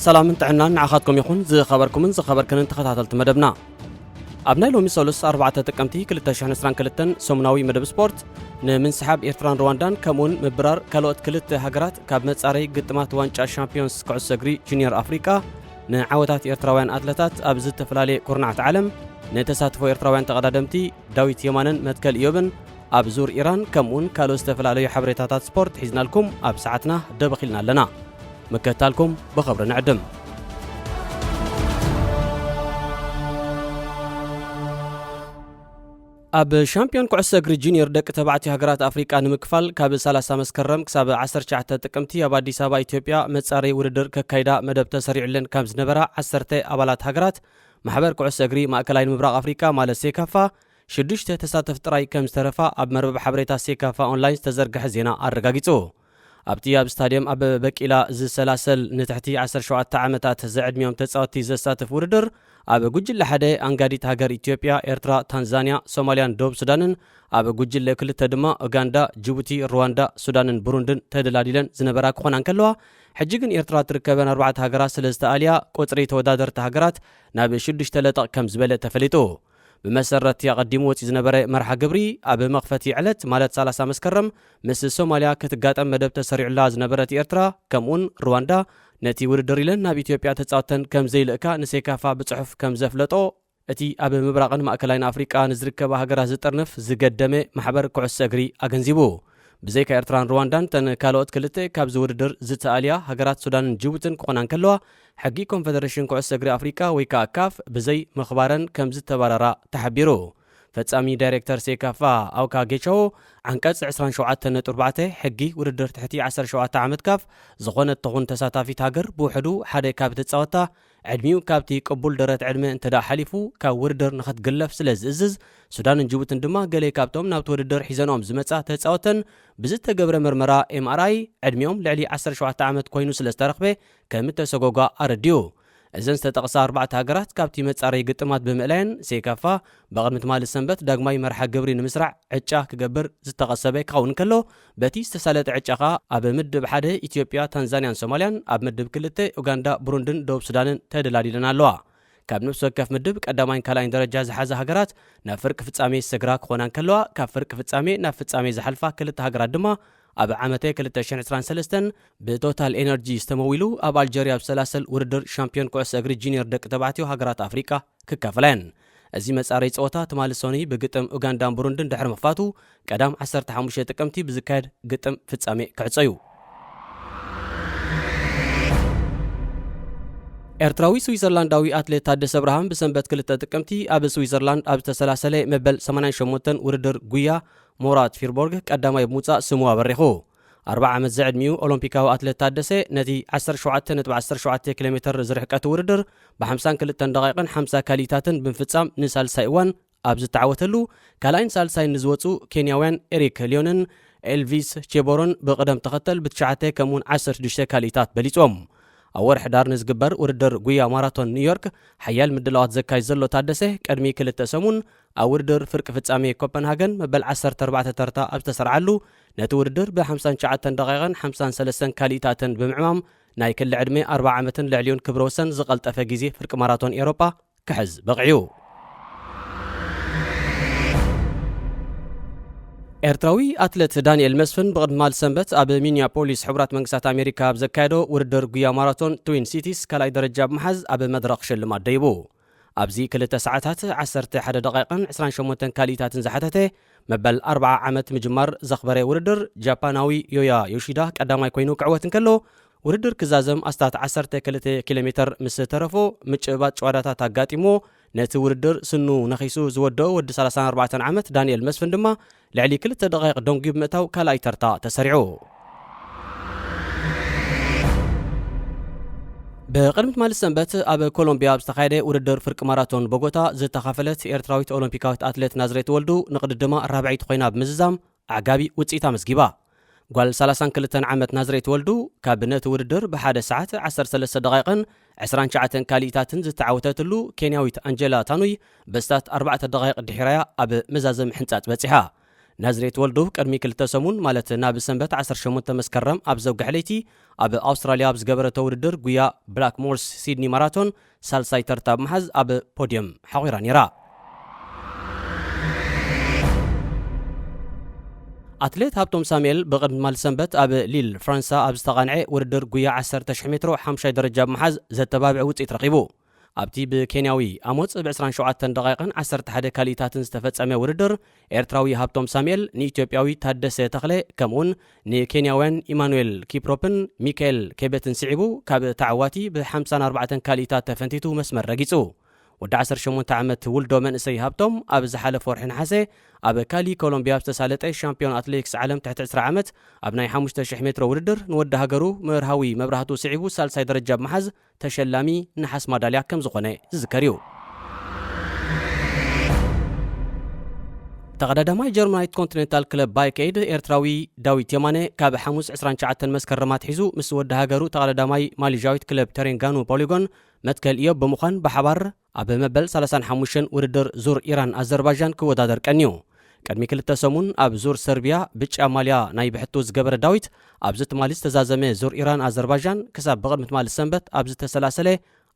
ሰላምን ጥዕናን ንዓኻትኩም ይኹን፣ ዝኸበርኩምን ዝኸበርክንን ተኸታተልቲ መደብና። ኣብ ናይ ሎሚ ሰሉስ ኣርባዕተ ጥቅምቲ ክልተ ሽሕን ዕስራን ክልተን ሰሙናዊ መደብ ስፖርት፣ ንምንስሓብ ኤርትራን ሩዋንዳን ከምኡውን ምብራር ካልኦት ክልተ ሃገራት ካብ መጻረይ ግጥማት ዋንጫ ሻምፒዮንስ ኩዕሶ እግሪ ጁኒየር ኣፍሪቃ ንዓወታት ኤርትራውያን ኣትለታት ኣብ ዝተፈላለየ ኩርናዓት ዓለም ንተሳትፎ ኤርትራውያን ተቐዳደምቲ ዳዊት የማነን መትከል ኢዮብን ኣብ ዙር ኢራን ከምኡውን ካልኦት ዝተፈላለዩ ሓበሬታታት ስፖርት ሒዝናልኩም ኣብ ሰዓትና ደበኺልና ኣለና። ምክትታልኩም ብኽብሪ ንዕድም። ኣብ ሻምፒዮን ኩዕሶ እግሪ ጁኒየር ደቂ ተባዕትዮ ሃገራት ኣፍሪቃ ንምክፋል ካብ ሰላሳ መስከረም ክሳብ ዓሰርተ ትሽዓተ ጥቅምቲ ኣብ ኣዲስ ኣበባ ኢትዮጵያ መጻረይ ውድድር ከካይዳ መደብ ተሰሪዑለን ከም ዝነበራ ዓሰርተ ኣባላት ሃገራት ማሕበር ኩዕሶ እግሪ ማእከላይ ምብራቕ ኣፍሪቃ ማለት ሴካፋ ሽዱሽተ ተሳተፍቲ ጥራይ ከም ዝተረፋ ኣብ መርበብ ሓበሬታ ሴካፋ ኦንላይን ዝተዘርግሐ ዜና ኣረጋጊጹ። ኣብቲ ኣብ ስታድየም ኣበበ በቂላ ዝሰላሰል ንትሕቲ ዓሰርተ ሸውዓተ ዓመታት ዝዕድሚኦም ተጻወትቲ ዘሳትፍ ውድድር ኣብ ጉጅለ ሓደ ኣንጋዲት ሃገር ኢትዮጵያ፣ ኤርትራ፣ ታንዛንያ፣ ሶማልያን ደቡብ ሱዳንን፣ ኣብ ጉጅለ ክልተ ድማ ኡጋንዳ፣ ጅቡቲ፣ ሩዋንዳ፣ ሱዳንን ብሩንድን ተደላዲለን ዝነበራ ክኾና እንከለዋ፣ ሕጂ ግን ኤርትራ ትርከበን ኣርባዕተ ሃገራት ስለ ዝተኣልያ ቁጽሪ ተወዳደርቲ ሃገራት ናብ ሽዱሽተ ለጠቕ ከም ዝበለ ተፈሊጡ። ብመሰረት እቲ ኣቐዲሙ ወጺኡ ዝነበረ መርሃ ግብሪ፣ ኣብ መኽፈቲ ዕለት ማለት ሰላሳ መስከረም ምስ ሶማልያ ክትጋጠም መደብ ተሰሪዑላ ዝነበረት ኤርትራ ከምኡውን ሩዋንዳ ነቲ ውድድር ኢለን ናብ ኢትዮጵያ ተጻወተን ከም ዘይልእካ ንሴካፋ ብጽሑፍ ከም ዘፍለጦ እቲ ኣብ ምብራቕን ማእከላይን ኣፍሪቃ ንዝርከባ ሃገራት ዝጥርንፍ ዝገደመ ማሕበር ኩዕሶ እግሪ ኣገንዚቡ። ብዘይካ ኤርትራን ሩዋንዳን፣ እተን ካልኦት ክልተ ካብዚ ውድድር ዝተኣልያ ሃገራት ሱዳንን ጅቡትን ክኾና እንከለዋ፣ ሕጊ ኮንፈደሬሽን ኩዕሶ እግሪ ኣፍሪቃ ወይ ከኣ ካፍ ብዘይ ምኽባረን ከም ዝተባረራ ተሓቢሩ። ፈጻሚ ዳይሬክተር ሴካፋ ኣውካ ጌቻዎ፣ ዓንቀጽ ዕስራን ሸውዓተን ነጥቢ ኣርባዕተ ሕጊ ውድድር ትሕቲ ዓሰርተ ሸውዓተ ዓመት ካፍ፣ ዝኾነት ትኹን ተሳታፊት ሃገር ብውሕዱ ሓደ ካብ ተጻወታ ዕድሚኡ ካብቲ ቅቡል ደረት ዕድመ እንተ ደኣ ሓሊፉ ካብ ውድድር ንኽትግለፍ ስለ ዝእዝዝ፣ ሱዳንን ጅቡትን ድማ ገለ ካብቶም ናብቲ ውድድር ሒዘንኦም ዝመጻ ተጻወተን ብዝተገብረ መርመራ ኤምኣርኣይ ዕድሚኦም ልዕሊ ዓሰርተ ሸውዓተ ዓመት ኮይኑ ስለ ዝተረኽበ ከም እተሰጎጓ ኣረዲኡ። እዘን ዝተጠቕሳ ኣርባዕተ ሃገራት ካብቲ መጻረይ ግጥማት ብምእላየን ሴካፋ ብቕድሚ ትማሊ ሰንበት ዳግማይ መርሓ ግብሪ ንምስራዕ ዕጫ ክገብር ዝተቐሰበ ክኸውን ከሎ፣ በቲ ዝተሳለጠ ዕጫ ኸኣ ኣብ ምድብ ሓደ ኢትዮጵያ፣ ታንዛንያን ሶማልያን፣ ኣብ ምድብ ክልተ ኡጋንዳ፣ ብሩንድን ደቡብ ሱዳንን ተደላዲለን ኣለዋ። ካብ ነፍሲ ወከፍ ምድብ ቀዳማይን ካልኣይን ደረጃ ዝሓዛ ሃገራት ናብ ፍርቂ ፍጻሜ ዝሰግራ ክኾና እንከለዋ፣ ካብ ፍርቂ ፍጻሜ ናብ ፍጻሜ ዝሓልፋ ክልተ ሃገራት ድማ ኣብ ዓመተ ክልተ ሽሕን ዕስራን ሰለስተን ብቶታል ኤነርጂ ዝተመዊሉ ኣብ ኣልጀርያ ኣብ ዝሰላሰል ውድድር ሻምፒዮን ኩዕሶ እግሪ ጁኒየር ደቂ ተባዕትዮ ሃገራት ኣፍሪቃ ክካፈላ እየን። እዚ መጻረይ ጸወታ ትማሊ ሶኒ ብግጥም ኡጋንዳን ብሩንድን ድሕሪ ምኽፋቱ፣ ቀዳም ዓሰርተ ሓሙሽተ ጥቅምቲ ብዝካየድ ግጥም ፍጻሜ ክዕጾ እዩ። ኤርትራዊ ስዊዘርላንዳዊ ኣትሌት ታደሰ ብርሃን ብሰንበት ክልተ ጥቅምቲ ኣብ ስዊዘርላንድ ኣብ ዝተሰላሰለ መበል ሰማንያን ሸሞንተን ውድድር ጉያ ሞራት ፊርቦርግ ቀዳማይ ብምውጻእ ስሙ ኣበሪኹ። ኣርብዓ ዓመት ዝዕድሚኡ ኦሎምፒካዊ ኣትሌት ታደሰ ነቲ ዓሰርተ ሸውዓተ ነጥቢ ዓሰርተ ሸውዓተ ኪሎ ሜትር ዝርሕቀት ውድድር ብሓምሳን ክልተን ደቂቕን ሓምሳ ካልኢታትን ብምፍጻም ንሳልሳይ እዋን ኣብ ዝተዓወተሉ፣ ካልኣይን ሳልሳይን ንዝወጹ ኬንያውያን ኤሪክ ሊዮንን ኤልቪስ ቼቦሮን ብቕደም ተኸተል ብትሽዓተ ከምኡውን ዓሰርተ ሽዱሽተ ካልኢታት በሊጾም። ኣብ ወርሒ ዳር ንዝግበር ውድድር ጉያ ማራቶን ኒውዮርክ ሓያል ምድላዋት ዘካይድ ዘሎ ታደሰ፣ ቅድሚ ክልተ ሰሙን ኣብ ውድድር ፍርቂ ፍጻሜ ኮፐንሃገን መበል ዓሰርተ ኣርባዕተ ተርታ ኣብ ዝተሰርዓሉ፣ ነቲ ውድድር ብ ሓምሳን ትሽዓተን ደቂቕን ሓምሳን ሰለስተን ካልኢታትን ብምዕማም፣ ናይ ክሊ ዕድመ ኣርብዓ ዓመትን ልዕሊኡን ክብረ ወሰን ዝቐልጠፈ ግዜ ፍርቂ ማራቶን ኤውሮጳ ክሕዝ በቒዑ። ኤርትራዊ ኣትለት ዳንኤል መስፍን ብቕድሚ ትማሊ ሰንበት ኣብ ሚኒያፖሊስ ሕቡራት መንግስታት ኣሜሪካ ኣብ ዘካየዶ ውድድር ጉያ ማራቶን ትዊን ሲቲስ ካልኣይ ደረጃ ብምሓዝ ኣብ መድረኽ ሽልማት ደይቡ። ኣብዚ ክልተ ሰዓታት ዓሰርተ ሓደ ደቂቕን ዕስራን ሸሞንተን ካልኢታትን ዝሓተተ መበል ኣርብዓ ዓመት ምጅማር ዘኽበረ ውድድር፣ ጃፓናዊ ዮያ ዮሺዳ ቀዳማይ ኮይኑ ክዕወት እንከሎ፣ ውድድር ክዛዘም ኣስታት ዓሰርተ ክልተ ኪሎ ሜተር ምስ ተረፎ ምጭብባጥ ጭዋዳታት ኣጋጢሞ፣ ነቲ ውድድር ስኑ ነኺሱ ዝወደኦ ወዲ ሰላሳን ኣርባዕተን ዓመት ዳንኤል መስፍን ድማ ልዕሊ ክልተ ደቂቕ ደንጉዩ ብምእታው ካልኣይ ተርታ ተሰሪዑ። ብቕድሚ ትማሊ ሰንበት ኣብ ኮሎምቢያ ኣብ ዝተኻየደ ውድድር ፍርቂ ማራቶን ቦጎታ ዝተኻፈለት ኤርትራዊት ኦሎምፒካዊት ኣትሌት ናዝሬት ወልዱ ንቕድድማ ራብዐይቲ ኮይና ብምዝዛም ኣዕጋቢ ውጽኢት ኣመዝጊባ። ጓል ሰላሳን ክልተን ዓመት ናዝሬት ወልዱ ካብ ነቲ ውድድር ብሓደ ሰዓት ዓሰርተ ሰለስተ ደቂቕን ዕስራን ትሽዓተን ካልኢታትን ዝተዓወተትሉ ኬንያዊት ኣንጀላ ታኑይ በስታት ኣርባዕተ ደቂቕ ድሒራያ ኣብ መዛዘሚ ሕንጻጽ በጺሓ። ናዝሬት ወልዱ ቅድሚ ክልተ ሰሙን፣ ማለት ናብ ሰንበት ዓሰርተ ሸሞንተ መስከረም ኣብ ዘውግሐ ለይቲ፣ ኣብ ኣውስትራልያ ኣብ ዝገበረቶ ውድድር ጉያ ብላክ ሞርስ ሲድኒ ማራቶን ሳልሳይ ተርታ ብምሓዝ ኣብ ፖድየም ሓቑራ ነይራ። ኣትሌት ሃብቶም ሳሙኤል ብቕድሚ ትማሊ ሰንበት ኣብ ሊል ፍራንሳ ኣብ ዝተቓንዐ ውድድር ጉያ ዓሰርተ ሽሕ ሜትሮ ሓምሻይ ደረጃ ብምሓዝ ዘተባብዕ ውፅኢት ረኺቡ። ኣብቲ ብኬንያዊ ኣሞጽ ብ ዕስራን ሸውዓተን ደቓይቕን ዓሰርተ ሓደ ካልኢታትን ዝተፈጸመ ውድድር፣ ኤርትራዊ ሃብቶም ሳሙኤል ንኢትዮጵያዊ ታደሰ ተኽለ፣ ከምኡውን ንኬንያውያን ኢማኑኤል ኪፕሮፕን ሚካኤል ኬቤትን ስዒቡ፣ ካብ ተዓዋቲ ብ ሓምሳን ኣርባዕተን ካልኢታት ተፈንቲቱ መስመር ረጊጹ። ወዲ ዓሰርተ ሸሞንተ ዓመት ውልዶ መንእሰይ ሃብቶም፣ ኣብ ዝሓለፈ ወርሒ ነሓሰ ኣብ ካሊ ኮሎምቢያ ኣብ ዝተሳለጠ ሻምፒዮን ኣትሌቲክስ ዓለም ትሕቲ ዕስራ ዓመት፣ ኣብ ናይ ሓሙሽተ ሽሕ ሜትሮ ውድድር ንወዲ ሃገሩ መርሃዊ መብራህቱ ስዒቡ ሳልሳይ ደረጃ ብምሓዝ፣ ተሸላሚ ነሓስ ማዳልያ ከም ዝኾነ ዝዝከር እዩ። ተቐዳዳማይ ጀርመናይት ኮንቲኔንታል ክለብ ባይክ ኤድ ኤርትራዊ ዳዊት የማነ፣ ካብ ሓሙስ ዕስራን ትሽዓተን መስከረም ኣትሒዙ ምስ ወዲ ሃገሩ ተቐዳዳማይ ማሊዥያዊት ክለብ ተሬንጋኑ ፖሊጎን መትከል ኢዮብ ብምዃን ብሓባር ኣብ መበል ሰላሳን ሓሙሽተን ውድድር ዙር ኢራን ኣዘርባይጃን ክወዳደር ቀንዩ። ቅድሚ ክልተ ሰሙን ኣብ ዙር ሰርቢያ ብጫ ማልያ ናይ ብሕቱ ዝገበረ ዳዊት፣ ኣብዚ ትማሊ ዝተዛዘመ ዙር ኢራን ኣዘርባይጃን ክሳብ ብቕድሚ ትማሊ ሰንበት ኣብ ዝተሰላሰለ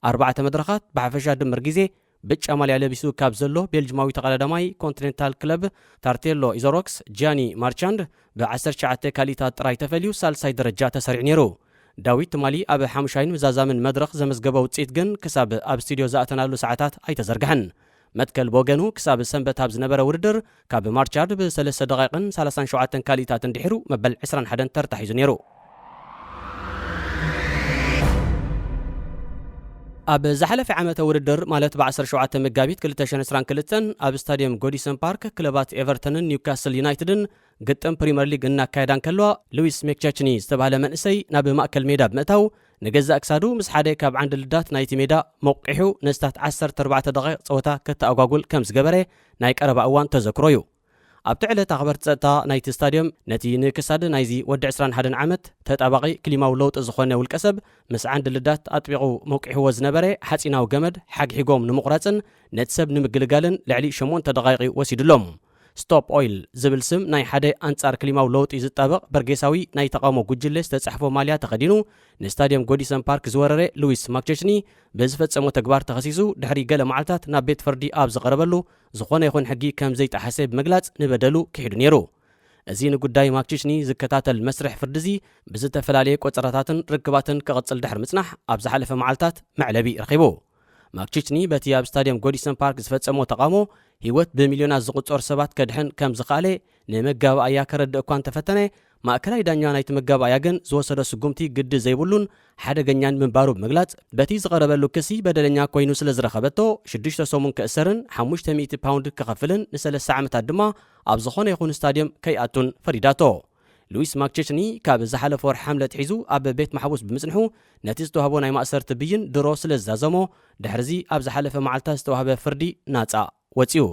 ኣርባዕተ መድረኻት ብሓፈሻ ድምር ግዜ ብጫ ማልያ ለቢሱ ካብ ዘሎ ቤልጅማዊ ተቐዳዳማይ ኮንቲኔንታል ክለብ ታርቴሎ ኢዞሮክስ ጂያኒ ማርቻንድ ብ ዓሰርተ ትሽዓተ ካልኢታት ጥራይ ተፈልዩ ሳልሳይ ደረጃ ተሰሪዑ ነይሩ። ዳዊት ትማሊ ኣብ ሓሙሻይን መዛዛምን መድረኽ ዘመዝገበ ውፅኢት ግን ክሳብ ኣብ ስቱድዮ ዝኣተናሉ ሰዓታት ኣይተዘርግሐን። መትከል ብወገኑ ክሳብ ሰንበት ኣብ ዝነበረ ውድድር ካብ ማርቻድ ብሰለስተ ደቓይቕን ሰላሳን ሸውዓተን ካልኢታትን ድሒሩ መበል ዕስራን ሓደን ተርታ ሒዙ ነይሩ። ኣብ ዝሓለፈ ዓመተ ውድድር፣ ማለት ብ ዓሰርተ ሸውዓተ መጋቢት ክልተ ሽሕን ዕስራን ክልተን ኣብ ስታድየም ጎዲሰን ፓርክ ክለባት ኤቨርተንን ኒውካስል ዩናይትድን ግጥም ፕሪምየር ሊግ እናካየዳ እንከለዋ፣ ሉዊስ ሜክቸችኒ ዝተባህለ መንእሰይ ናብ ማእከል ሜዳ ብምእታው፣ ንገዛእ ክሳዱ ምስ ሓደ ካብ ዓንዲ ልዳት ናይቲ ሜዳ መቑቂሑ ንስታት ዓሰርተ ኣርባዕተ ደቂቕ ጸወታ ከተኣጓጉል ከም ዝገበረ ናይ ቀረባ እዋን ተዘክሮ እዩ። ኣብቲ ዕለት ኣኽበርቲ ጸጥታ ናይቲ ስታድየም ነቲ ንክሳድ ናይዚ ወዲ ዕስራን ሓደን ዓመት ተጣባቒ ክሊማዊ ለውጢ ዝኾነ ውልቀሰብ ምስ ዓንዲ ልዳት ኣጥቢቑ መውቂሕዎ ዝነበረ ሓጺናዊ ገመድ ሓግሒጎም ንምቑራጽን ነቲ ሰብ ንምግልጋልን ልዕሊ ሸሞንተ ደቓይቕ ወሲዱሎም። ስቶፕ ኦይል ዝብል ስም ናይ ሓደ ኣንጻር ክሊማዊ ለውጢ ዝጣበቕ በርጌሳዊ ናይ ተቓውሞ ጉጅለ ዝተጻሕፎ ማልያ ተኸዲኑ ንስታድየም ጎዲሰን ፓርክ ዝወረረ ሉዊስ ማክቸችኒ ብዝፈጸሞ ተግባር ተኸሲሱ ድሕሪ ገለ መዓልታት ናብ ቤት ፍርዲ ኣብ ዝቐረበሉ ዝኾነ ይኹን ሕጊ ከም ዘይጠሓሰ ብምግላጽ ንበደሉ ክሒዱ ነይሩ። እዚ ንጉዳይ ማክቺችኒ ዝከታተል መስርሕ ፍርዲ እዚ ብዝተፈላለየ ቆጸራታትን ርክባትን ክቕጽል ድሕሪ ምጽናሕ ኣብ ዝሓለፈ መዓልታት መዕለቢ ረኺቡ። ማክቺችኒ በቲ ኣብ ስታድየም ጎዲሰን ፓርክ ዝፈጸሞ ተቓውሞ ህይወት ብሚልዮናት ዝቑጸሩ ሰባት ከድሕን ከም ዝኸኣለ ንመጋባእያ ከረድእ እኳ እንተፈተነ፣ ማእከላይ ዳኛ ናይቲ መጋባእያ ግን ዝወሰዶ ስጉምቲ ግዲ ዘይብሉን ሓደገኛን ምንባሩ ብምግላጽ፣ በቲ ዝቐረበሉ ክሲ በደለኛ ኮይኑ ስለ ዝረኸበቶ፣ ሽዱሽተ ሰሙን ክእሰርን ሓሙሽተ ሚእቲ ፓውንድ ክኸፍልን ንሰለስተ ዓመታት ድማ ኣብ ዝኾነ ይኹን ስታድየም ከይኣቱን ፈሪዳቶ። ሉዊስ ማክቺችኒ ካብ ዝሓለፈ ወርሒ ሓምለ ኣትሒዙ ኣብ ቤት ማሕቡስ ብምጽንሑ፣ ነቲ ዝተዋህቦ ናይ ማእሰርቲ ብይን ድሮ ስለ ዝዛዘሞ፣ ድሕሪዚ ኣብ ዝሓለፈ መዓልታት ዝተዋህበ ፍርዲ ናጻ ወጺኡ።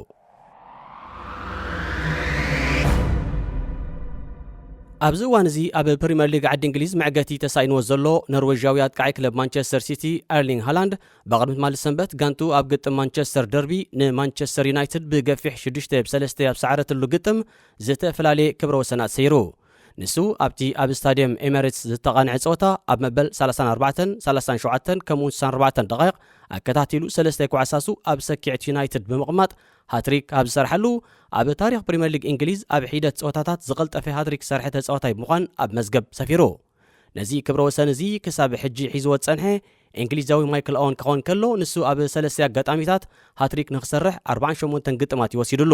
ኣብዚ እዋን እዚ ኣብ ፕሪምየር ሊግ ዓዲ እንግሊዝ መዕገቲ ተሳኢንዎ ዘሎ ኖርዌዥያዊ ኣጥቃዒ ክለብ ማንቸስተር ሲቲ ኤርሊንግ ሃላንድ፣ ብቕድሚ ትማሊ ሰንበት ጋንቱ ኣብ ግጥም ማንቸስተር ደርቢ ንማንቸስተር ዩናይትድ ብገፊሕ ሽዱሽተ ብ ሰለስተ ኣብ ሰዓረትሉ ግጥም ዝተፈላለየ ክብረ ወሰናት ሰይሩ። ንሱ ኣብቲ ኣብ ስታድየም ኤሜሬትስ ዝተቓንዐ ጸወታ ኣብ መበል ሰላሳን ኣርባዕተን፣ ሰላሳን ሸውዓተን ከምኡውን ስሳን ኣርባዕተን ደቓይቕ ኣከታቲሉ ሰለስተ ኳዕሳሱ ኣብ ሰኪዕት ዩናይትድ ብምቕማጥ ሃትሪክ ኣብ ዝሰርሓሉ፣ ኣብ ታሪኽ ፕሪምየር ሊግ እንግሊዝ ኣብ ሒደት ጸወታታት ዝቐልጠፈ ሃትሪክ ዝሰርሐ ተጻዋታይ ብምዃን ኣብ መዝገብ ሰፊሩ። ነዚ ክብረ ወሰን እዚ ክሳብ ሕጂ ሒዝዎ ዝጸንሐ እንግሊዛዊ ማይክል ኦወን ክኸውን ከሎ፣ ንሱ ኣብ ሰለስተ ኣጋጣሚታት ሃትሪክ ንክሰርሕ ኣርባዓን ሸሞንተን ግጥማት እዩ ወሲዱሉ።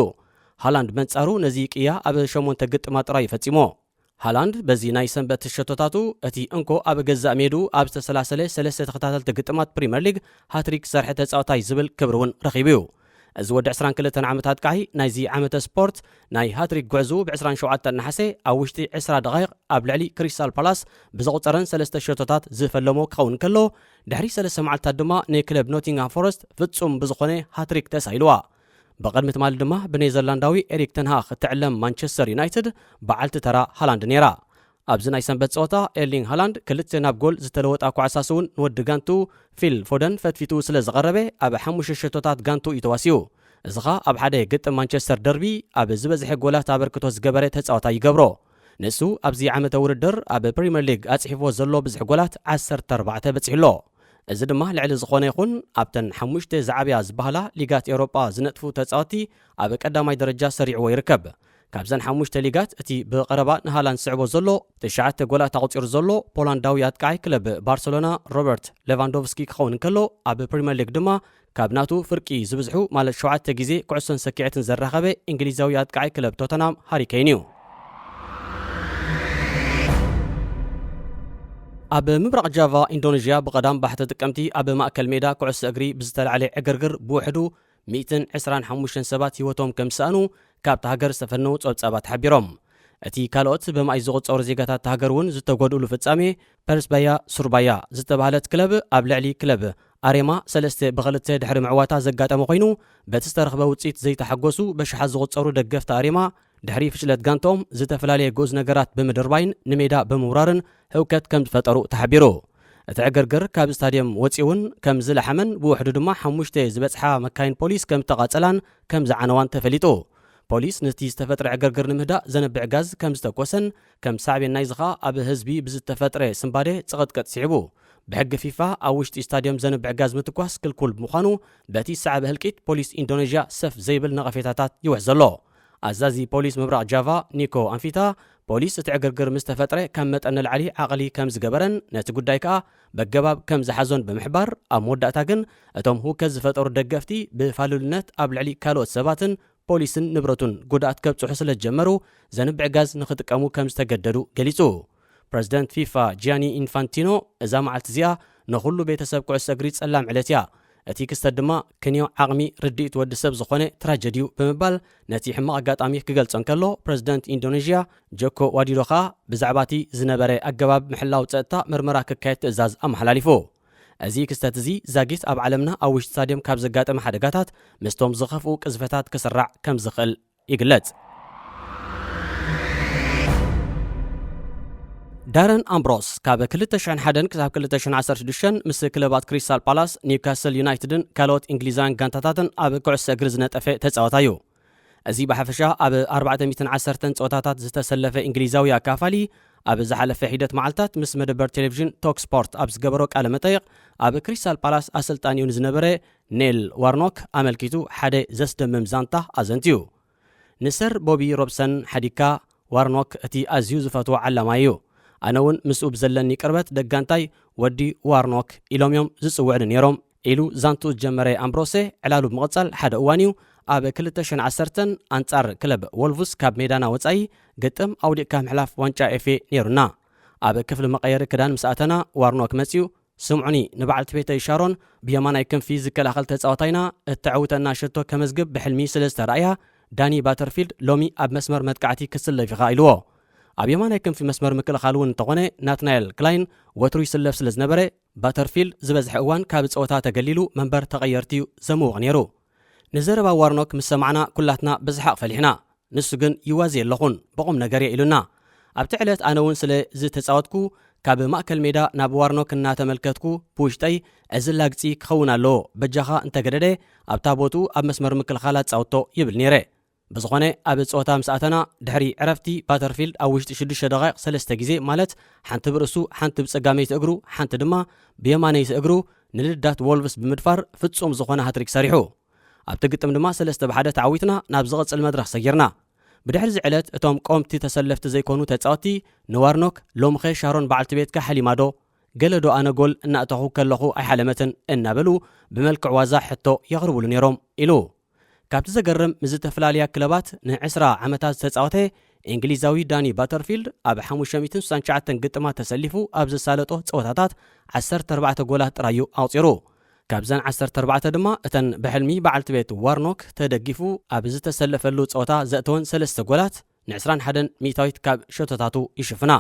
ሃላንድ በንጻሩ ነዚ ቅያ ኣብ ሸሞንተ ግጥማት ጥራይ እዩ ፈጺሞ። ሃላንድ በዚ ናይ ሰንበት ሸቶታቱ እቲ እንኮ ኣብ ገዛእ ሜድኡ ኣብ ዝተሰላሰለ ሰለስተ ተኸታተልቲ ግጥማት ፕሪምየር ሊግ ሃትሪክ ዝሰርሐ ተጻዋታይ ዝብል ክብሪ እውን ረኺቡ እዩ። እዚ ወዲ ዕስራን ክልተን ዓመት ኣጥቃዒ ናይዚ ዓመተ ስፖርት ናይ ሃትሪክ ጉዕዝኡ ብ ዕስራን ሸውዓተን ነሓሰ ኣብ ውሽጢ ዕስራ ደቓይቕ ኣብ ልዕሊ ክሪስታል ፓላስ ብዘቑጸረን ሰለስተ ሸቶታት ዝፈለሞ ክኸውን ከሎ፣ ድሕሪ ሰለስተ መዓልታት ድማ ንክለብ ኖቲንግሃም ፎረስት ፍጹም ብዝኾነ ሃትሪክ ተሳኢልዋ። ብቕድሚ ትማሊ ድማ ብኔዘርላንዳዊ ኤሪክ ተንሃኽ እትዕለም ማንቸስተር ዩናይትድ በዓልቲ ተራ ሃላንድ ነይራ። ኣብዚ ናይ ሰንበት ጸወታ ኤርሊንግ ሃላንድ ክልተ ናብ ጎል ዝተለወጣ ኳዕሳስ እውን ንወዲ ጋንቱ ፊል ፎደን ፈትፊቱ ስለ ዝቐረበ ኣብ ሓሙሽተ ሸቶታት ጋንቱ እዩ ተዋሲኡ። እዚ ኸኣ ኣብ ሓደ ግጥም ማንቸስተር ደርቢ ኣብ ዝበዝሐ ጎላት ኣበርክቶ ዝገበረ ተጻዋታይ ይገብሮ። ንሱ ኣብዚ ዓመተ ውድድር ኣብ ፕሪምየር ሊግ ኣጽሒፍዎ ዘሎ ብዝሒ ጎላት ዓሰርተ ኣርባዕተ በጺሑ ኣሎ። እዚ ድማ ልዕሊ ዝኾነ ይኹን ኣብተን ሓሙሽተ ዝዓብያ ዝበሃላ ሊጋት ኤውሮጳ ዝነጥፉ ተጻወትቲ ኣብ ቀዳማይ ደረጃ ሰሪዕዎ ይርከብ። ካብዘን ሓሙሽተ ሊጋት እቲ ብቐረባ ንሃላንድ ዝስዕቦ ዘሎ፣ ትሽዓተ ጎላት ኣቑጺሩ ዘሎ ፖላንዳዊ ኣጥቃዓይ ክለብ ባርሰሎና ሮበርት ሌቫንዶቭስኪ ክኸውን እንከሎ፣ ኣብ ፕሪምየር ሊግ ድማ ካብ ናቱ ፍርቂ ዝብዝሑ ማለት ሸውዓተ ግዜ ኩዕሶን ሰኪዐትን ዘራኸበ እንግሊዛዊ ኣጥቃዓይ ክለብ ቶተናም ሃሪ ኬን እዩ። ኣብ ምብራቕ ጃቫ ኢንዶኔዥያ ብቐዳም ባሕቲ ጥቅምቲ ኣብ ማእከል ሜዳ ኩዕሶ እግሪ ብዝተላዕለ ዕግርግር ብውሕዱ ሚእትን ዕስራን ሓሙሽተን ሰባት ህይወቶም ከም ዝሰኣኑ ካብታ ሃገር ዝተፈነዉ ጸብጻባት ሓቢሮም። እቲ ካልኦት ብማይ ዝቑጸሩ ዜጋታት እታ ሃገር እውን ዝተጎድእሉ ፍጻሜ፣ ፐርስባያ ሱርባያ ዝተባህለት ክለብ ኣብ ልዕሊ ክለብ ኣሬማ ሰለስተ ብኽልተ ድሕሪ ምዕዋታ ዘጋጠመ ኮይኑ፣ በቲ ዝተረኽበ ውጽኢት ዘይተሓጎሱ በሽሓት ዝቑጸሩ ደገፍቲ ኣሬማ ድሕሪ ፍሽለት ጋንታኦም ዝተፈላለየ ግኡዝ ነገራት ብምድርባይን ንሜዳ ብምውራርን ህውከት ከም ዝፈጠሩ ተሓቢሩ። እቲ ዕግርግር ካብ ስታድየም ወጺኡ እውን ከም ዝለሓመን ብውሕዱ ድማ ሓሙሽተ ዝበጽሓ መካይን ፖሊስ ከም ዝተቓጸላን ከም ዝዓነዋን ተፈሊጡ። ፖሊስ ነቲ ዝተፈጥረ ዕግርግር ንምህዳእ ዘንብዕ ጋዝ ከም ዝተኮሰን ከም ሳዕቤን ናይዚ ኸኣ ኣብ ህዝቢ ብዝተፈጥረ ስንባደ ጽቕጥቅጥ ስዒቡ። ብሕጊ ፊፋ ኣብ ውሽጢ ስታድየም ዘንብዕ ጋዝ ምትኳስ ክልኩል ብምዃኑ በቲ ዝሰዓበ ህልቂት ፖሊስ ኢንዶኔዥያ ሰፍ ዘይብል ነቐፌታታት ይውሕዝ ዘሎ። ኣዛዚ ፖሊስ ምብራቕ ጃቫ ኒኮ ኣንፊታ፣ ፖሊስ እቲ ዕግርግር ምስ ተፈጥረ ካብ መጠን ንላዕሊ ዓቕሊ ከም ዝገበረን ነቲ ጉዳይ ከኣ በገባብ ከም ዝሓዞን ብምሕባር፣ ኣብ መወዳእታ ግን እቶም ህውከት ዝፈጠሩ ደገፍቲ ብፋሉልነት ኣብ ልዕሊ ካልኦት ሰባትን ፖሊስን ንብረቱን ጉድኣት ከብጽሑ ስለ ዝጀመሩ ዘንብዕ ጋዝ ንኽጥቀሙ ከም ዝተገደዱ ገሊጹ። ፕረዚደንት ፊፋ ጂያኒ ኢንፋንቲኖ፣ እዛ መዓልቲ እዚኣ ንኹሉ ቤተሰብ ኩዕሶ እግሪ ጸላም ዕለት እያ። እቲ ክስተት ድማ ክንዮ ዓቕሚ ርድኢት ወዲ ሰብ ዝኾነ ትራጀዲ እዩ ብምባል ነቲ ሕማቕ ኣጋጣሚ ክገልጾ እንከሎ፣ ፕረዚደንት ኢንዶኔዥያ ጆኮ ዋዲዶ ኸኣ ብዛዕባ እቲ ዝነበረ ኣገባብ ምሕላው ጸጥታ ምርመራ ክካየድ ትእዛዝ ኣመሓላሊፉ። እዚ ክስተት እዚ ዛጊት ኣብ ዓለምና ኣብ ውሽጢ ስታድየም ካብ ዘጋጠመ ሓደጋታት ምስቶም ዝኸፍኡ ቅዝፈታት ክስራዕ ከም ዝኽእል ይግለጽ። ዳረን ኣምብሮስ ካብ ክልተ ሽሕን ሓደን ክሳብ ክልተ ሽሕን ዓሰርተ ሽዱሽተን ምስ ክለባት ክሪስታል ፓላስ፣ ኒውካስል ዩናይትድን ካልኦት እንግሊዛውያን ጋንታታትን ኣብ ኩዕሶ እግሪ ዝነጠፈ ተጻዋታይ እዩ። እዚ ብሓፈሻ ኣብ ኣርባዕተ ሚእትን ዓሰርተን ጸወታታት ዝተሰለፈ እንግሊዛዊ ኣካፋሊ፣ ኣብ ዝሓለፈ ሒደት መዓልታት ምስ መደበር ቴሌቪዥን ቶክ ስፖርት ኣብ ዝገበሮ ቃለ መጠይቕ፣ ኣብ ክሪስታል ፓላስ ኣሰልጣኒኡ ንዝነበረ ኔል ዋርኖክ ኣመልኪቱ ሓደ ዘስደምም ዛንታ ኣዘንትዩ። ንሰር ቦቢ ሮብሰን ሓዲግካ፣ ዋርኖክ እቲ ኣዝዩ ዝፈትዎ ዓላማይ እዩ። ኣነ እውን ምስኡ ብዘለኒ ቅርበት ደጋንታይ ወዲ ዋርኖክ ኢሎም እዮም ዝጽውዕኒ ነይሮም፣ ኢሉ ዛንትኡ ዝጀመረ ኣምብሮሴ፣ ዕላሉ ብምቕጻል፣ ሓደ እዋን እዩ ኣብ ክልተ ሽሕን ዓሰርተን ኣንጻር ክለብ ወልቭስ ካብ ሜዳና ወጻኢ ግጥም ኣውዲቕካ ምሕላፍ ዋንጫ ኤፍ ኤ ነይሩና። ኣብ ክፍሊ መቐየሪ ክዳን ምስ ኣተና፣ ዋርኖክ መጺኡ፣ "ስምዑኒ፣ ንበዓልቲ ቤተይ ሻሮን፣ ብየማናይ ክንፊ ዝከላኸል ተጻዋታይና፣ እተዕውተና ሸቶ ከመዝግብ ብሕልሚ ስለ ዝተራእያ፣ ዳኒ ባተርፊልድ ሎሚ ኣብ መስመር መጥቃዕቲ ክስለፍ ኢኻ" ኢልዎ። ኣብ የማናይ ክንፊ መስመር ምክልኻል እውን እንተኾነ፣ ናትናኤል ክላይን ወትሩ ይስለፍ ስለ ዝነበረ፣ ባተርፊልድ ዝበዝሐ እዋን ካብ ጸወታ ተገሊሉ መንበር ተቐየርቲ እዩ ዘምውቕ ነይሩ። ንዘረባ ዋርኖክ ምስ ሰማዕና፣ ኩላትና ብሰሓቕ ፈሊሕና። ንሱ ግን "ይዋዜ ኣለኹን፣ ብቑም ነገር እየ" ኢሉና። ኣብቲ ዕለት ኣነ እውን ስለ ዝተጻወትኩ፣ ካብ ማእከል ሜዳ ናብ ዋርኖክ እናተመልከትኩ ብውሽጠይ፣ "እዚ ላግጺ ክኸውን ኣለዎ፣ በጃኻ እንተገደደ ኣብታ ቦትኡ ኣብ መስመር ምክልኻል ኣጻውቶ" ይብል ነይረ። ብዝኾነ፣ ኣብ ጸወታ ምስ ኣተና፣ ድሕሪ ዕረፍቲ፣ ባተርፊልድ ኣብ ውሽጢ ሽዱሽተ ደቓይቕ ሰለስተ ግዜ፣ ማለት ሓንቲ ብርእሱ፣ ሓንቲ ብጸጋመይቲ እግሩ፣ ሓንቲ ድማ ብየማነይቲ እግሩ፣ ንልዳት ወልቭስ ብምድፋር ፍጹም ዝኾነ ሃትሪክ ሰሪሑ። ኣብቲ ግጥም ድማ ሰለስተ ብ ሓደ ተዓዊትና ናብ ዝቕጽል መድረኽ ሰጊርና። ብድሕሪ እዚ ዕለት እቶም ቀወምቲ ተሰለፍቲ ዘይኮኑ ተጻወትቲ ንዋርኖክ፣ "ሎምኸ ሻሮን በዓልቲ ቤትካ ሓሊማ ዶ? ገለ ዶ ኣነ ጎል እናእተኹ ከለኹ ኣይሓለመትን?" እናበሉ ብመልክዕ ዋዛ ሕቶ የቕርብሉ ነይሮም ኢሉ። ካብቲ ዘገርም፣ ምስ ዝተፈላለያ ክለባት ንዕስራ ዓመታት ዝተጻወተ እንግሊዛዊ ዳኒ ባተርፊልድ ኣብ ሓሙሽተ ሚእትን ስሳን ትሽዓተን ግጥማት ተሰሊፉ ኣብ ዘሳለጦ ጸወታታት ዓሰርተ ኣርባዕተ ጎላት ጥራይ እዩ ኣቑጺሩ። ካብዘን ዓሰርተ ኣርባዕተ ድማ እተን ብሕልሚ በዓልቲ ቤት ዋርኖክ ተደጊፉ ኣብ ዝተሰለፈሉ ጸወታ ዘእተወን ሰለስተ ጎላት ንዕስራን ሓደን ሚእታዊት ካብ ሸቶታቱ ይሽፍና።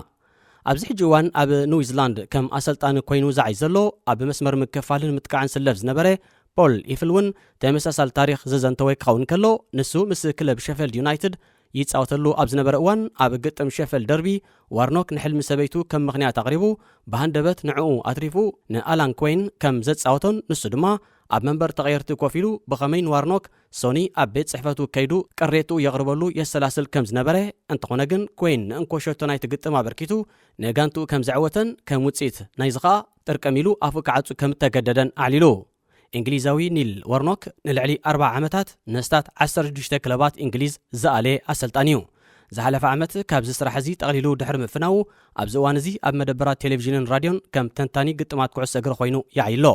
ኣብዚ ሕጂ እዋን ኣብ ኒውዚላንድ ከም ኣሰልጣኒ ኮይኑ ዝዓይ ዘሎ፣ ኣብ መስመር ምክፋልን ምጥቃዕን ዝስለፍ ዝነበረ ፖል ኢፍል እውን ተመሳሳሊ ታሪኽ ዘዘንተወ ክኸውን ከሎ፣ ንሱ ምስ ክለብ ሸፈልድ ዩናይትድ ይጻወተሉ ኣብ ዝነበረ እዋን፣ ኣብ ግጥም ሸፈልድ ደርቢ ዋርኖክ ንሕልሚ ሰበይቱ ከም ምኽንያት ኣቕሪቡ፣ ብሃንደበት ንዕኡ ኣትሪፉ ንኣላን ኮይን ከም ዘጻወቶን፣ ንሱ ድማ ኣብ መንበር ተቐየርቲ ኮፍ ኢሉ ብኸመይ ንዋርኖክ ሶኒ ኣብ ቤት ጽሕፈቱ ከይዱ ቅሬትኡ የቕርበሉ የሰላስል ከም ዝነበረ፣ እንተኾነ ግን ኮይን ንእንኮ ሸቶ ናይቲ ግጥም ኣበርኪቱ ንጋንትኡ ከም ዘዕወተን ከም ውጽኢት ናይዚ ኸኣ ጥርቅም ኢሉ ኣፉ ክዓጹ ከም እተገደደን ኣዕሊሉ። እንግሊዛዊ ኒል ወርኖክ ንልዕሊ ኣርብዓ ዓመታት ነስታት ዓሰርተ ሽዱሽተ ክለባት እንግሊዝ ዝኣለየ ኣሰልጣኒ እዩ። ዝሓለፈ ዓመት ካብዚ ስራሕ እዚ ጠቕሊሉ ድሕሪ ምፍናዉ፣ ኣብዚ እዋን እዚ ኣብ መደበራት ቴሌቪዥንን ራድዮን ከም ተንታኒ ግጥማት ኩዕሶ እግሪ ኮይኑ ይዓይ ኣሎ።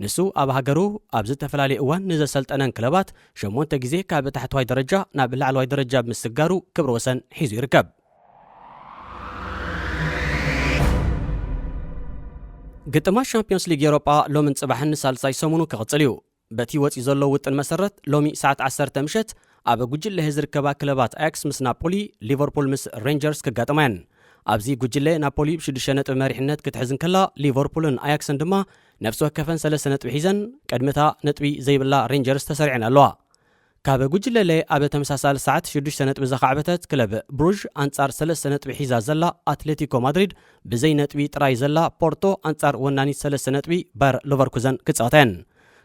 ንሱ ኣብ ሃገሩ ኣብ ዝተፈላለየ እዋን ንዘሰልጠነን ክለባት ሸሞንተ ግዜ ካብ ታሕተዋይ ደረጃ ናብ ላዕለዋይ ደረጃ ብምስጋሩ ክብረ ወሰን ሒዙ ይርከብ። ግጥማት ሻምፒዮንስ ሊግ ኤውሮጳ ሎምን ጽባሕን ንሳልሳይ ሰሙኑ ክቕጽል እዩ። በቲ ወጺኡ ዘሎ ውጥን መሰረት፣ ሎሚ ሰዓት ዓሰርተ ምሸት ኣብ ጉጅለ ሀ ዝርከባ ክለባት ኣያክስ ምስ ናፖሊ፣ ሊቨርፑል ምስ ሬንጀርስ ክጋጠማ እየን። ኣብዚ ጉጅለ ናፖሊ ብሽዱሽተ ነጥቢ መሪሕነት ክትሕዝ እንከላ፣ ሊቨርፑልን ኣያክስን ድማ ነፍሲ ወከፈን ሰለስተ ነጥቢ ሒዘን ቅድሚታ ነጥቢ ዘይብላ ሬንጀርስ ተሰሪዐን ኣለዋ። ካብ ጉጅለ ለ ኣብ ተመሳሳሊ ሰዓት ሽዱሽተ ነጥቢ ዘኻዕበተት ክለብ ብሩዥ ኣንጻር ሰለስተ ነጥቢ ሒዛ ዘላ ኣትሌቲኮ ማድሪድ ብዘይ ነጥቢ ጥራይ ዘላ ፖርቶ ኣንጻር ወናኒት ሰለስተ ነጥቢ ባየር ሎቨርኩዘን ክጻወታ እየን።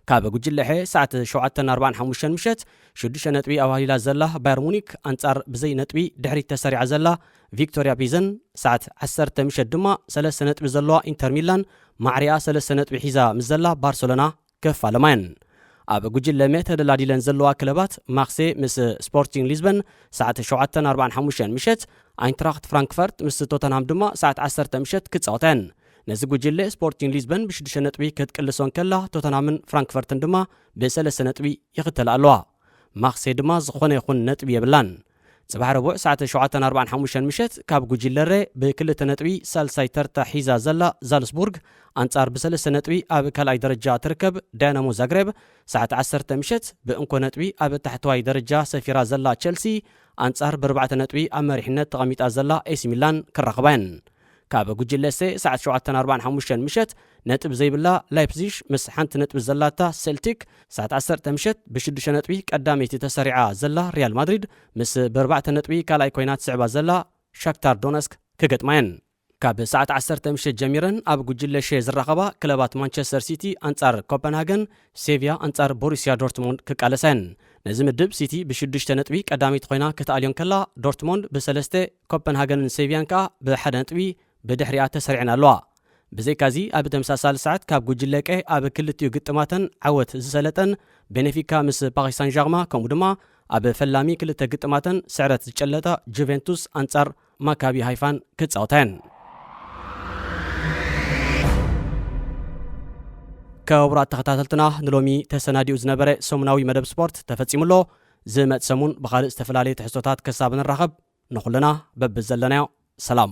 ካብ ጉጅለ ሐ ሰዓት ሸውዓተን ኣርባዓን ሓሙሽተን ምሸት ሽዱሽተ ነጥቢ ኣዋሂላ ዘላ ባየር ሙኒክ ኣንጻር ብዘይ ነጥቢ ድሕሪት ተሰሪዓ ዘላ ቪክቶሪያ ፒዘን፣ ሰዓት ዓሰርተ ምሸት ድማ ሰለስተ ነጥቢ ዘለዋ ኢንተር ሚላን ማዕሪኣ ሰለስተ ነጥቢ ሒዛ ምስ ዘላ ባርሰሎና ክፋለማ እየን። ኣብ ጉጅለ መ ተደላዲለን ዘለዋ ክለባት ማክሴ ምስ ስፖርቲንግ ሊዝበን ሰዓት ሸውዓተን ኣርባዓን ሓሙሽተን ምሸት፣ ኣይንትራክት ፍራንክፈርት ምስ ቶተንሃም ድማ ሰዓት ዓሰርተ ምሸት ክጻወታ እየን። ነዚ ጉጅለ ስፖርቲንግ ሊዝበን ብሽዱሽተ ነጥቢ ክትቅልሶ እንከላ፣ ቶተንሃምን ፍራንክፈርትን ድማ ብሰለስተ ነጥቢ ይኽተላ ኣለዋ። ማክሴ ድማ ዝኾነ ይኹን ነጥቢ የብላን። ጽባሕ ረቡዕ ሰዓት ሸውዓተን ኣርባዓን ሓሙሽተን ምሸት ካብ ጉጅለ ረ ብክልተ ነጥቢ ሳልሳይ ተርታ ሒዛ ዘላ ዛልስቡርግ ኣንጻር ብሰለስተ ነጥቢ ኣብ ካልኣይ ደረጃ ትርከብ ዳይናሞ ዛግሬብ፣ ሰዓት ዓሰርተ ምሸት ብእንኮ ነጥቢ ኣብ ታሕተዋይ ደረጃ ሰፊራ ዘላ ቸልሲ ኣንጻር ብኣርባዕተ ነጥቢ ኣብ መሪሕነት ተቐሚጣ ዘላ ኤሲ ሚላን ክራኸባ እየን። ካብ ጉጅለ ሰ ሰዓት ሸውዓተን ኣርባዓን ሓሙሽተን ምሸት ነጥብ ዘይብላ ላይፕዚሽ ምስ ሓንቲ ነጥቢ ዘላታ ሴልቲክ፣ ሰዓት ዓሰርተ ምሸት ብሽዱሽተ ነጥቢ ቀዳመይቲ ተሰሪዓ ዘላ ሪያል ማድሪድ ምስ ብኣርባዕተ ነጥቢ ካልኣይ ኮይና ትስዕባ ዘላ ሻክታር ዶነስክ ክገጥማ እየን። ካብ ሰዓት ዓሰርተ ምሸት ጀሚረን ኣብ ጉጅለ ሸ ዝራኸባ ክለባት ማንቸስተር ሲቲ ኣንጻር ኮፐንሃገን፣ ሴቪያ ኣንጻር ቦሩሲያ ዶርትሞንድ ክቃለሳ እየን። ነዚ ምድብ ሲቲ ብሽዱሽተ ነጥቢ ቀዳመይቲ ኮይና ክትኣልዮ እንከላ፣ ዶርትሞንድ ብሰለስተ፣ ኮፐንሃገንን ሴቪያን ከኣ ብሓደ ነጥቢ ብድሕሪኣ ተሰሪዐን ኣለዋ። ብዘይካዚ ኣብ ተመሳሳሊ ሰዓት ካብ ጉጅለ ቀ ኣብ ክልቲኡ ግጥማተን ዓወት ዝሰለጠን ቤኔፊካ ምስ ፓሪስ ሳን ዣርማ፣ ከምኡ ድማ ኣብ ፈላሚ ክልተ ግጥማተን ስዕረት ዝጨለጣ ጁቬንቱስ ኣንጻር ማካቢ ሃይፋን ክጻወታ እየን። ክቡራት ተኸታተልትና፣ ንሎሚ ተሰናዲኡ ዝነበረ ሰሙናዊ መደብ ስፖርት ተፈጺሙ ኣሎ። ዝመጽእ ሰሙን ብኻልእ ዝተፈላለየ ትሕዝቶታት ክሳብ ንራኸብ፣ ንኹልና በብዘለናዮ ሰላም።